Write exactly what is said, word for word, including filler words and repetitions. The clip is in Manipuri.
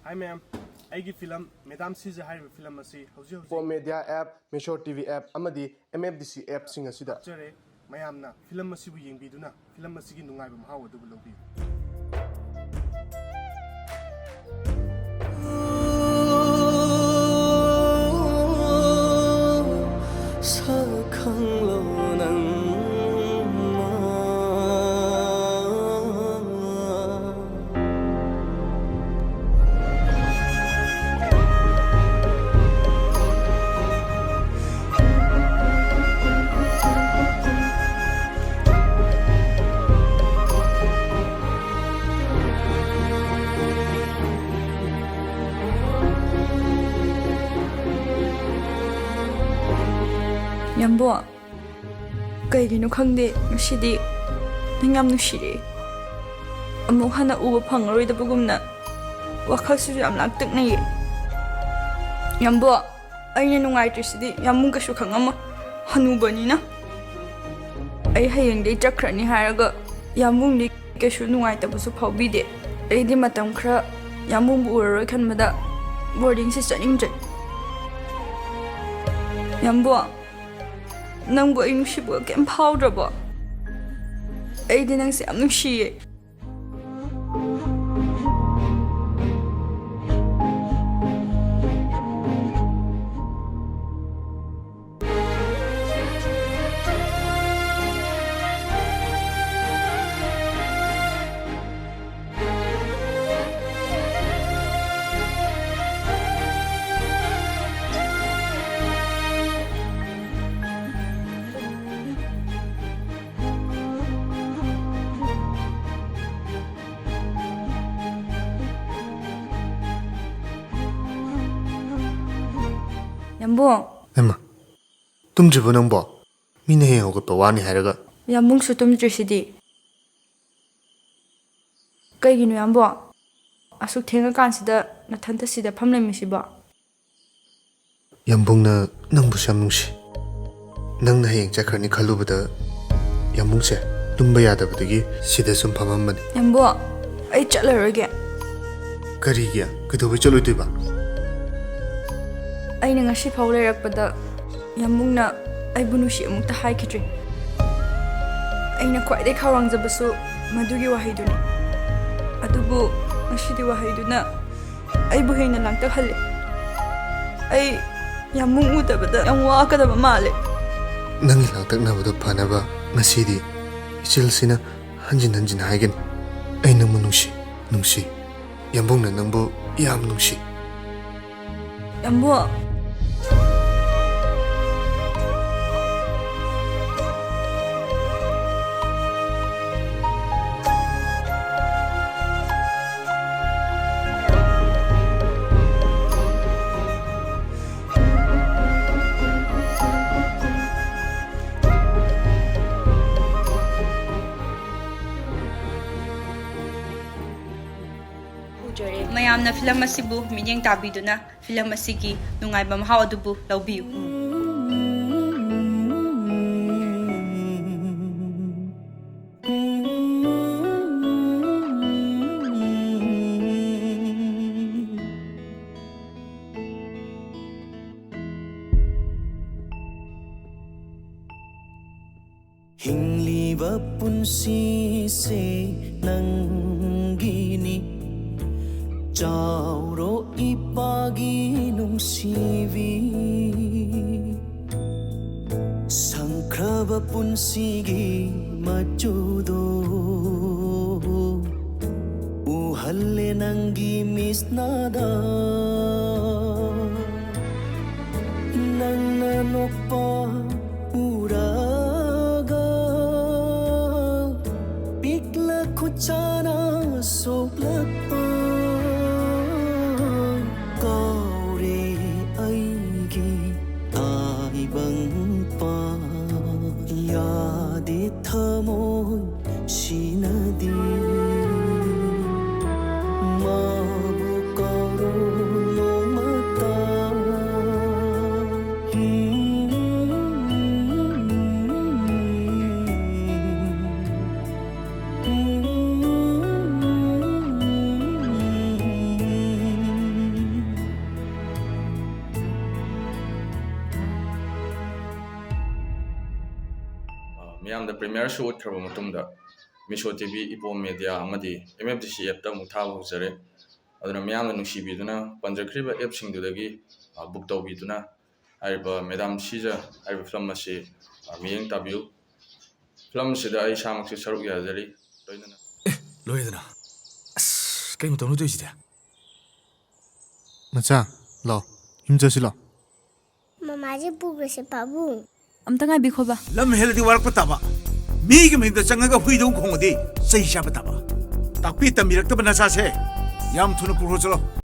Hi ma'am, ꯑꯩꯒꯤ ꯐꯤꯂꯝ ꯃꯦꯗꯥꯝ ꯁꯤꯖ ꯍꯥꯏꯔꯤꯕ ꯐꯤꯂꯝ ꯑꯁꯤ ꯍꯧꯖꯤꯛ ꯍꯧꯖꯤꯛ ꯄꯣꯝ ꯃꯦꯗꯤꯌꯥ ꯑꯦꯞ, ꯃꯤꯁꯣ ꯇꯤ ꯚꯤ ꯑꯦꯞ ꯑꯃꯗꯤ ꯑꯦꯝ ꯑꯦꯐ ꯗꯤ ꯁꯤ ꯑꯦꯞꯁꯤꯡ ꯑꯁꯤꯗ ꯍꯥꯞꯆꯔꯦ꯫ ꯃꯌꯥꯝꯅ ꯐꯤꯂꯝ ꯑꯁꯤꯕꯨ ꯌꯦꯡꯕꯤꯗꯨꯅ ꯐꯤꯂꯝ ꯑꯁꯤꯒꯤ ꯅꯨꯡꯉꯥꯏꯕ ꯃꯍꯥꯎ ꯑꯗꯨꯕꯨ ꯂꯧꯕꯤꯌꯨ꯫ ꯁꯛ ꯈꯪꯂꯣ ꯅꯪ꯫ ꯌꯥꯝꯕꯣ, ꯀꯩꯒꯤꯅꯣ ꯈꯪꯗꯦ, ꯉꯁꯤꯗꯤ ꯅꯪ ꯌꯥꯝ ꯅꯨꯡꯁꯤꯔꯛꯑꯦ꯫ ꯑꯃꯨꯛ ꯍꯟꯅ ꯎꯕ ꯐꯪꯉꯔꯣꯏꯗꯕꯒꯨꯝꯅ ꯋꯥꯈꯜꯁꯤꯁꯨ ꯌꯥꯝ ꯂꯥꯡꯇꯛꯅꯩꯌꯦ꯫ ꯌꯥꯝꯕꯣ, ꯑꯩꯅ ꯅꯨꯡꯉꯥꯏꯇ꯭ꯔꯤꯁꯤꯗꯤ ꯌꯥꯝꯕꯨꯡ ꯀꯩꯁꯨ ꯈꯪꯉꯝꯃꯣꯏ, ꯍꯅꯨꯕꯅꯤꯅ꯫ ꯑꯩ ꯍꯌꯦꯡꯗꯩ ꯆꯠꯈ꯭ꯔꯅꯤ ꯍꯥꯏꯔꯒ ꯌꯥꯝꯕꯨꯡꯗꯤ ꯀꯩꯁꯨ ꯅꯨꯡꯉꯥꯏꯇꯕꯁꯨ ꯐꯥꯎꯕꯤꯗꯦ꯫ ꯑꯩꯗꯤ ꯃꯇꯝ ꯈꯔ ꯌꯥꯝꯕꯨꯡꯕꯨ ꯎꯔꯔꯣꯏ ꯈꯟꯕꯗ ꯕꯣꯔꯗꯤꯡꯁꯤ ꯆꯠꯅꯤꯡꯗ꯭ꯔꯦ꯫ ꯌꯥꯝꯕꯣ, ꯅꯪꯕꯨ ꯑꯩ ꯅꯨꯡꯁꯤꯕꯒ ꯀꯩꯝ ꯐꯥꯎꯗ꯭ꯔꯕꯣ? ꯑꯩꯗꯤ ꯅꯪꯁꯦ ꯌꯥꯝ ꯅꯨꯡꯁꯤꯌꯦ꯫ ꯌꯥꯝꯕꯨꯡ꯫ ꯍꯩꯃꯥ, ꯇꯨꯝꯗ꯭ꯔꯤꯕꯣ ꯅꯪꯕꯣ? ꯃꯤꯅ ꯍꯌꯦꯡ ꯍꯧꯒꯠꯄ ꯋꯥꯅꯤ ꯍꯥꯏꯔꯒ꯫ ꯌꯥꯝꯕꯨꯡꯁꯨ ꯇꯨꯝꯗ꯭ꯔꯤꯁꯤꯗꯤ꯫ ꯀꯩꯒꯤꯅꯣ ꯌꯥꯝꯕꯨꯡ? ꯑꯁꯨꯛ ꯊꯦꯡꯉꯀꯥꯟꯁꯤꯗ ꯅꯊꯟꯇ ꯁꯤꯗ ꯐꯝ ꯂꯩꯔꯝꯃꯤꯁꯤꯕꯣ? ꯌꯥꯝꯕꯨꯡꯅ ꯅꯪꯕꯨꯁꯨ ꯌꯥꯝ ꯅꯨꯡꯁꯤ꯫ ꯅꯪꯅ ꯍꯌꯦꯡ ꯆꯠꯈ꯭ꯔꯅꯤ ꯈꯜꯂꯨꯕꯗ ꯌꯥꯝꯕꯨꯡꯁꯦ ꯇꯨꯝꯕ ꯌꯥꯗꯕꯗꯒꯤ ꯁꯤꯗ ꯁꯨꯝ ꯐꯝꯃꯝꯕꯅꯤ꯫ ꯌꯥꯝꯕꯨꯡ, ꯑꯩ ꯆꯠꯂꯔꯣꯏꯒꯦ꯫ ꯀꯔꯤꯒꯤ? ꯀꯩꯗꯧꯕꯩ ꯆꯠꯂꯣꯏꯗꯣꯏꯕ? ꯑꯩꯅ ꯉꯁꯤ ꯐꯥꯎ ꯂꯩꯔꯛꯄꯗ ꯌꯥꯝꯕꯨꯡꯅ ꯑꯩꯕꯨ ꯅꯨꯡꯁꯤ ꯑꯃꯨꯛꯇ ꯍꯥꯏꯈꯤꯗ꯭ꯔꯤ꯫ ꯑꯩꯅ ꯈ꯭ꯋꯥꯏꯗꯒꯤ ꯈꯧꯔꯥꯡꯖꯕꯁꯨ ꯃꯗꯨꯒꯤ ꯋꯥꯍꯩꯗꯨꯅꯤ꯫ ꯑꯗꯨꯕꯨ ꯉꯁꯤꯗꯤ ꯋꯥꯍꯩꯗꯨꯅ ꯑꯩꯕꯨ ꯍꯦꯟꯅ ꯂꯥꯡꯇꯛꯍꯜꯂꯦ꯫ ꯑꯩ ꯌꯥꯝꯕꯨꯡ ꯎꯗꯕꯗ ꯌꯥꯝ ꯋꯥꯒꯗꯕ ꯃꯥꯜꯂꯦ꯫ ꯅꯪꯒꯤ ꯂꯥꯡꯇꯛꯅꯕꯗꯣ ꯐꯅꯕ ꯉꯁꯤꯗꯤ ꯏꯆꯦꯜꯁꯤꯅ ꯍꯟꯖꯤꯟ ꯍꯟꯖꯤꯟ ꯍꯥꯏꯒꯅꯤ, "ꯑꯩ ꯅꯪꯕꯨ ꯅꯨꯡꯁꯤ, ꯅꯨꯡꯁꯤ꯫ ꯌꯥꯝꯕꯨꯡꯅ ꯅꯪꯕꯨ ꯌꯥꯝ ꯅꯨꯡꯁꯤ"꯫ ꯌꯥꯝꯕꯨꯡ꯫ ꯃꯌꯥꯝꯅ ꯐꯤꯂꯝ ꯑꯁꯤꯕꯨ ꯃꯤꯠꯌꯦꯡ ꯇꯥꯕꯤꯗꯨꯅ ꯐꯤꯂꯝ ꯑꯁꯤꯒꯤ ꯅꯨꯡꯉꯥꯏꯕ ꯃꯍꯥꯎ ꯑꯗꯨꯕꯨ ꯂꯧꯕꯤꯌꯨ꯫ ꯍꯤꯡꯂꯤꯕ ꯄꯨꯟꯁꯤꯁꯦ ꯅꯪꯒꯤꯅꯤ, ꯆꯥꯎꯔꯣ ꯏꯄꯥꯒꯤ ꯅꯨꯡꯁꯤꯕꯤ꯫ ꯁꯪꯈ꯭ꯔꯕ ꯄꯨꯟꯁꯤꯒꯤ ꯃꯆꯨꯗꯣ ꯎꯍꯜꯂꯦ ꯅꯪꯒꯤ ꯃꯤꯠꯁꯅꯥꯗ꯫ ꯅꯪꯅ ꯅꯣꯛꯄ ꯎꯔꯒ ꯄꯤꯛꯂ ꯈꯨꯠꯁꯥꯅ ꯁꯣꯛꯂꯛꯄ ꯀꯥꯎꯔꯦ ꯑꯩꯒꯤ ꯇꯥꯏꯕꯪꯄꯥꯟ꯫ ꯌꯥꯗꯦ ꯊꯃꯣꯏ ꯁꯤꯅꯗꯤ ꯃꯥꯕꯨ ꯀꯥꯎꯔꯣ ꯅꯣꯡꯃꯇ꯫ ꯃꯤꯌꯥꯝꯗ ꯄ꯭ꯔꯤꯃꯤꯌꯔ ꯁꯣ ꯎꯠꯈ꯭ꯔꯕ ꯃꯇꯨꯡꯗ ꯃꯤꯁꯣ ꯇꯤ ꯚꯤ, ꯏꯄꯣꯝ ꯃꯦꯗꯤꯌꯥ ꯑꯃꯗꯤ ꯑꯦꯝ ꯑꯦꯐ ꯗꯤ ꯁꯤ ꯑꯦꯞꯇ ꯑꯃꯨꯛ ꯊꯥꯕ ꯍꯧꯖꯔꯦ꯫ ꯑꯗꯨꯅ ꯃꯤꯌꯥꯝꯅ ꯅꯨꯡꯁꯤꯕꯤꯗꯨꯅ ꯄꯟꯖꯈ꯭ꯔꯤꯕ ꯑꯦꯞꯁꯤꯡꯗꯨꯗꯒꯤ, ꯑ, ꯕꯨꯛ ꯇꯧꯕꯤꯗꯨꯅ ꯍꯥꯏꯔꯤꯕ ꯃꯦꯗꯥꯝ ꯁꯤꯖ ꯍꯥꯏꯔꯤꯕ ꯐꯤꯂꯝ ꯑꯁꯤ, ꯑ, ꯃꯤꯠꯌꯦꯡ ꯇꯥꯕꯤꯌꯨ꯫ ꯐꯤꯂꯝ ꯑꯁꯤꯗ ꯑꯩ ꯏꯁꯥꯃꯛꯁꯨ ꯁꯔꯨꯛ ꯌꯥꯖꯔꯤ꯫ ꯂꯣꯏꯅꯅ ꯂꯣꯏꯔꯦꯗꯅ꯫ ꯑꯁ, ꯀꯩ ꯃꯇꯧꯅꯣ ꯇꯧꯔꯤꯁꯤꯗꯤ? ꯃꯆꯥ, ꯂꯥꯛꯑꯣ, ꯌꯨꯝ ꯆꯠꯁꯤ ꯂꯥꯛꯑꯣ꯫ ꯃꯃꯥꯁꯦ ꯄꯨꯈ꯭ꯔꯁꯦ ꯄꯥꯕꯨꯡ꯫ ꯑꯝꯇ ꯉꯥꯏꯕꯤꯈꯣꯕ꯫ ꯂꯝ ꯍꯦꯜꯂꯗꯤ ꯋꯥꯔꯛꯄ ꯇꯥꯕ꯫ ꯃꯤꯒꯤ ꯃꯌꯨꯝꯗ ꯆꯪꯉꯒ ꯍꯨꯏꯗꯧ ꯈꯣꯡꯉꯗꯤ ꯆꯩ ꯆꯥꯕ ꯇꯥꯕ꯫ ꯇꯥꯛꯄꯤ ꯇꯝꯕꯤꯔꯛꯇꯕ ꯅꯆꯥꯁꯦ ꯌꯥꯝ ꯊꯨꯅ ꯄꯨꯈ꯭ꯔꯣ ꯆꯠꯂꯣ꯫